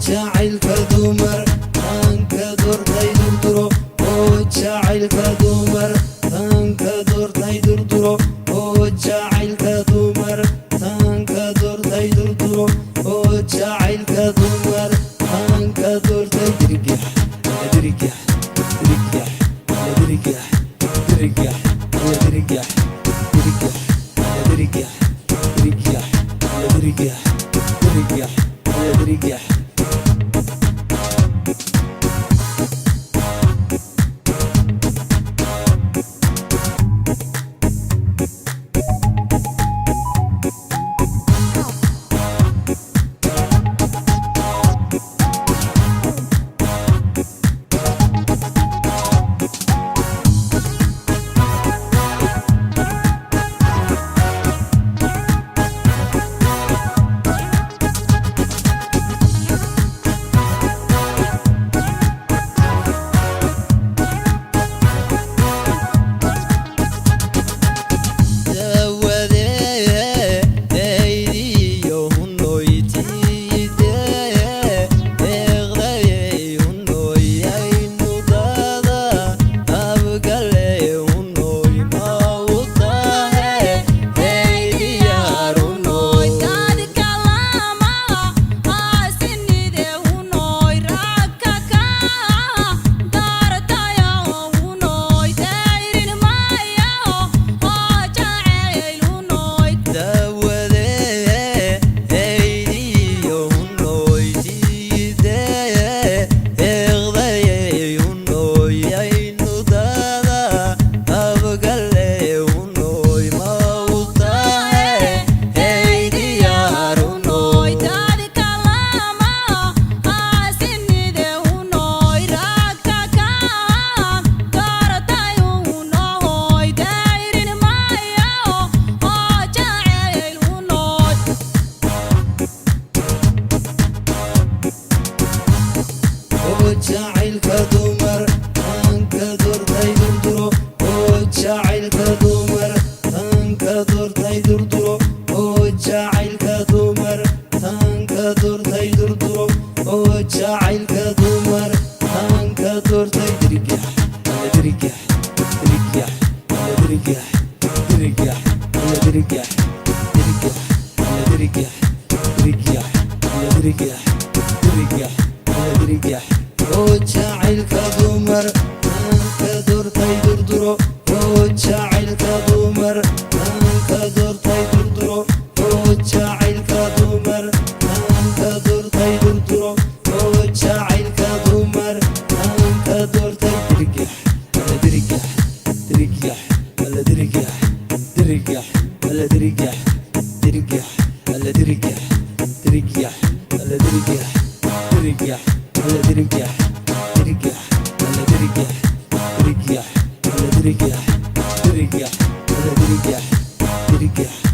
Jacaylka dumar aan ka doortay durduro, oo jacaylka dumar aan ka doortay durduro, oo jacaylka dumar aan ka doortay durduro, oo jacaylka dumar aan ka doortay. Dirgax dirgax dirgax dirgax dirgax dirgax dirgax dirgax dirgax dirgax dirgax dirgax. Jacaylka dumar aan ka doortay durduro, oo jacaylka dumar aan ka doortay durduro, oo jacaylka dumar aan ka doortay durduro, oo jacaylka dumar aan ka doortay. Dirgax dirgax dirgax dirgax dirgax dirgax dirgax dirgax dirgax dirgax dirgax dirgax, oo jacaylka dumar aan ka doortay durduro, oo jacaylka dumar aan ka doortay durduro, oo jacaylka dumar aan ka doortay durduro, oo jacaylka dumar aan ka doortay. Dirgax dirgax dirgax dirgax dirgax dirgax dirgax dirgax dirgax dirgax dirgax dirgax dirgax dirgax dirgax dirgax dirgax dirgax dirgax.